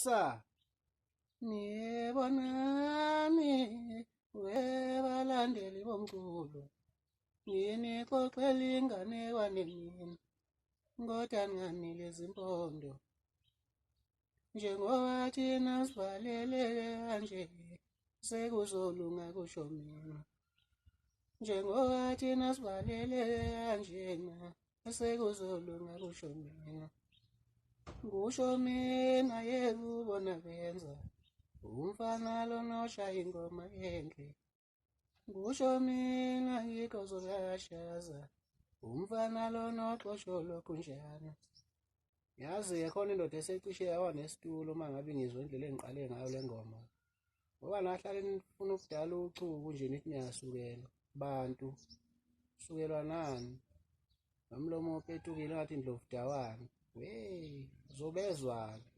Sa. Niyebonani webalandeli bomculo, nginixoxela inganekwane mina, kodwa ninganile zimpondo. Njengoba thina sivaleleke kanje, sekuzolunga kusho mina. Njengoba thina sivaleleke kanjena, sekuzolunga kusho mina. Kusho mina yekubona benza, umfana lona oshaya ingoma enhle. Kusho mina yikho zokashaza, umfana lona oxoshwa lokhu njalo. Yazi-ke khona indoda esecishe yawa nesitulo uma ngabe ngizwa indlela engiqale ngayo le ngoma. Ngoba nahlale nifuna ukudala uchuku nje nithi niyasukelwa bantu. Sukelwa nani? Nomlomo opetukile ngathi ndlovu dawane. Wey, zobezwa-ke.